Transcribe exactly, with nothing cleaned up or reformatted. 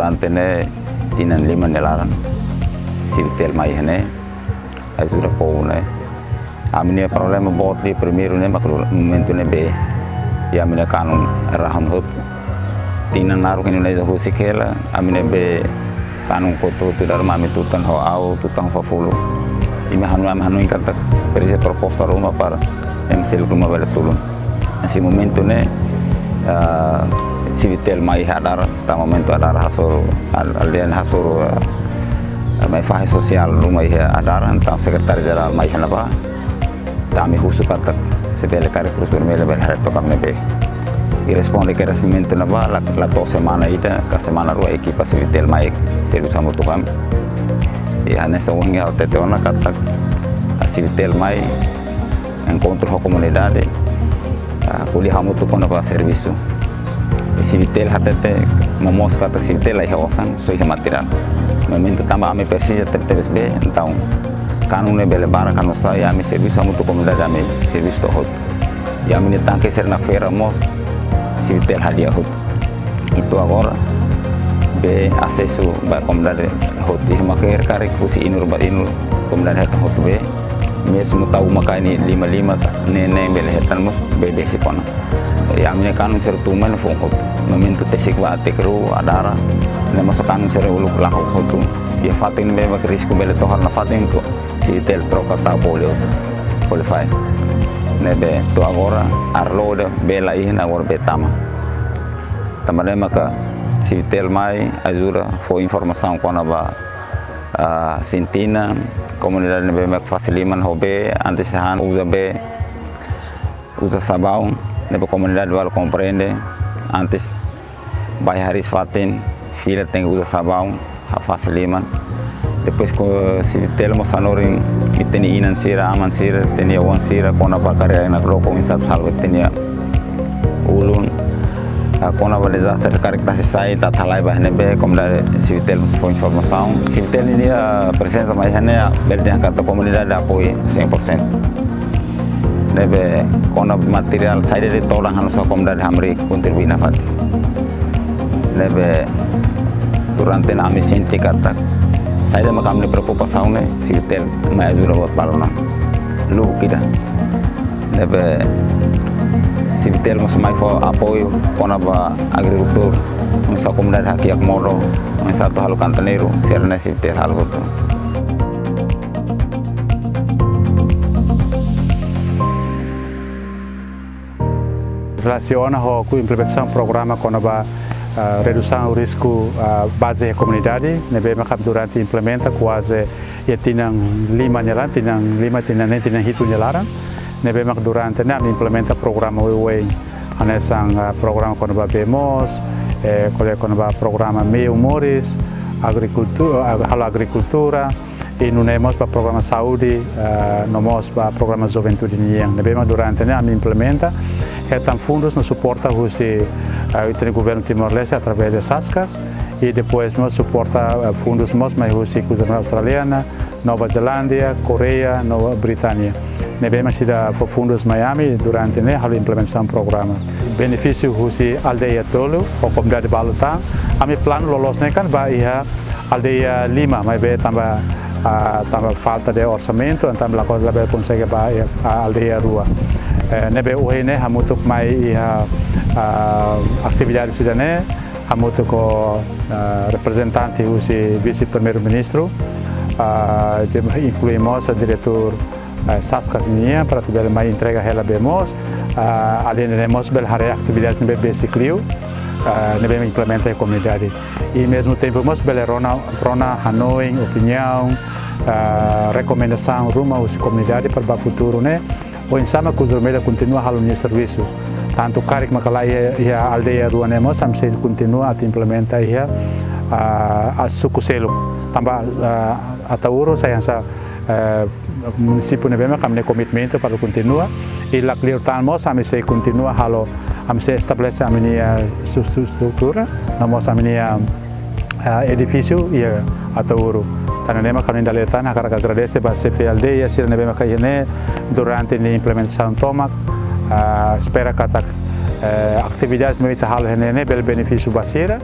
Durante ne'e tinan lima nia laran, Civitel mai iha ne'e, ajuda povu ne'e. Ami-nia problema boot primeiru ne'e mak momentu ne'e bee. I ami-nia kanun rahun hotu. Tinan naruk Indonézia husik hela, ami-nia bee kanun kotu hotu, dala ruma ami tutan ho awu, tutan ho fafulu. Imi hanu, ami hanoin katak presiza proposta ruma para ema seluk ruma bele tulun. Husi momentu ne'e, ah, Civitel mai iha Adara, tanba momentu Adara hasoru, al-, aldeia ne'e hasoru, ah, mai fahe sosiál ruma iha Adara, entaun sekretáriu jerál mai iha ne'ebá. Entaun ami husu katak se bele karik Krús Vermella bele haree took ami-nia bee. I responde ke respondimentu ne'ebá la, la to'o semana ida, ka semana rua ekipa Civitel mai servisu hamutuk ho ami. I hanesan ohin ha'u hatete ona katak, ah, Civitel mai enkontru ho komunidade, ah, ko'alia hamutuk kona-ba servisu. I Civitel hatete momoos katak Civitel la iha osan, só iha materiál. Momentu tanba ami presiza tebetebes bee, entaun kanun ne'e bele barak ka nusá, i ami servisu hamutuk ho komunidade, ami servisu to'o hotu. I ami-nia tanke sira-ne'e nakfera mós, Civitel hadi'a hotu. I to'o agora, bee asesu ba komunidade hotu. Iha Macaer karik husi inur ba inur, komunidade hetan hotu bee. Mezmu tau uma-kain lima-lima, neen-neen bele hetan mós bee besik ona. I ami-nia kanun sira tun mai ne'e foun hotu. Momentu tesik ba Atekru, Adara, ne'e mós kanun sira uluk lakon hotu. Iha fatin ne'ebé mak risku bele tohar nafatin, Civitel troka tau polio, polio fai. Ne'ebé to'o agora, arlo ida bee la iha, agora bee tama. Tanba ne'e maka Civitel mai ajuda fó informasaun kona-ba, ah, sintina, komunidade ne'ebé mak fase liman ho bee, antes han uza bee, uza sabaun, ne'ebé komunidade balu komprende, antes bá iha hariis-fatin, fila tenke uza sabaun, ha fase liman. Depois ko Civitel mós hanorin, ita-nia inan sira, aman sira, ita-nia oan sira, kona-ba karik nakdoko oinsá salva ita-nia ulun. Ah, kona-ba dezastre karik tasi sai, tata halai ba iha ne'ebé, komunidade Civitel mós fó informasaun. Civitel ninia prezensa mai iha ne'e, bele dehan katak komunidade apoiu cem por cento. Ne'ebé kona-ba materiál saida de'it todan hanesan komunidade hamriik kontribui nafatin. Ne'ebé durante ne'e ami sente katak saida mak ami-nia preokupasaun ne'e Civitel mai ajuda buat balu ona. Lubuk ida. Ne'ebé Civitel mós mai fó apoiu kona-ba agrikultór, oinsá komunidade hakiak modo, oinsá atu halo kantaneiru, sira-ne'e Civitel halo hotu. Relasiona ho implementasaun programa kona-ba, ah, redusaun risku, ah, baze iha komunidade, ne'ebé mak durante implementa kuaze iha tinan lima nia laran, tinan lima, tinan neen, tinan hitu nia laran, ne'ebé mak durante ne'e ami implementa programa oioin, hanesan, ah, programa kona-ba bee moos, eh, ko'alia kona-ba programa meiu moris, agrikultu-, ah, halo agrikultura, i nune'e mós ba programa saúde, eh, no mós ba programa juventude nian. Ne'ebé mak durante ne'e ami implementa, hetan fundus no suporta husi, eh, ita-nia governu Timor-Leste através de SASCAS, i depois mós suporta, eh, fundus mós mai husi Cruz Vermelha Australiana, Nova Zelándia, Koreia, no Britania. Ne'ebé mak sira fó fundus mai ami durante ne'e halo implementasaun programa. Benefísiu husi aldeia tolu, ho komunidade balu tan, ami planu loloos ne'e kan ba iha aldeia lima, maibé tanba, ah, tanba falta de orsamentu, entaun la ko-, labele konsege ba iha, ah, aldeia rua. Eh, ne'ebé ohin ne'e hamutuk mai iha, ah, atividade sira-ne'e, hamutuk ho, ah, reprezentante husi Vise-Primeiru-Ministru, ah, de, inklui mós diretór, eh, SASCAS nian, para atu bele mai entrega hela bee moos, ah, alende ne'e mós bele haree atividade ne'ebé besik liu, ah, ne'ebé implementa iha komunidade. I mezmu tempu mós bele rona, rona hanoin, opiniaun, ah, rekomendasaun ruma husi komunidade para ba futuru ne'e, oinsá mak Cruz Vermelha kontinua halo nia servisu. Tantu karik mak la iha, iha aldeia rua ne'e mós, ami sei kontinua atu implementa iha, ah, a suku seluk. Tanba, ah, Ataúro sai hanesan, eh, munisípiu ne'ebé mak ami-nia komitmentu para kontinua. I lakleur tan mós ami sei kontinua halo, ami sei estabelese ami-nia su-, su-, estrutura, no mós ami-nia, eh, edifísiu iha Ataúro. Tan ne'e mak ami dala ida tan hakarak agradese ba xefe aldeia sira ne'ebé mak iha ne'e durante nia implementasaun tomak. Ah, espera katak, eh, atividades ne'ebé ita halo iha ne'e bele benefísiu ba sira.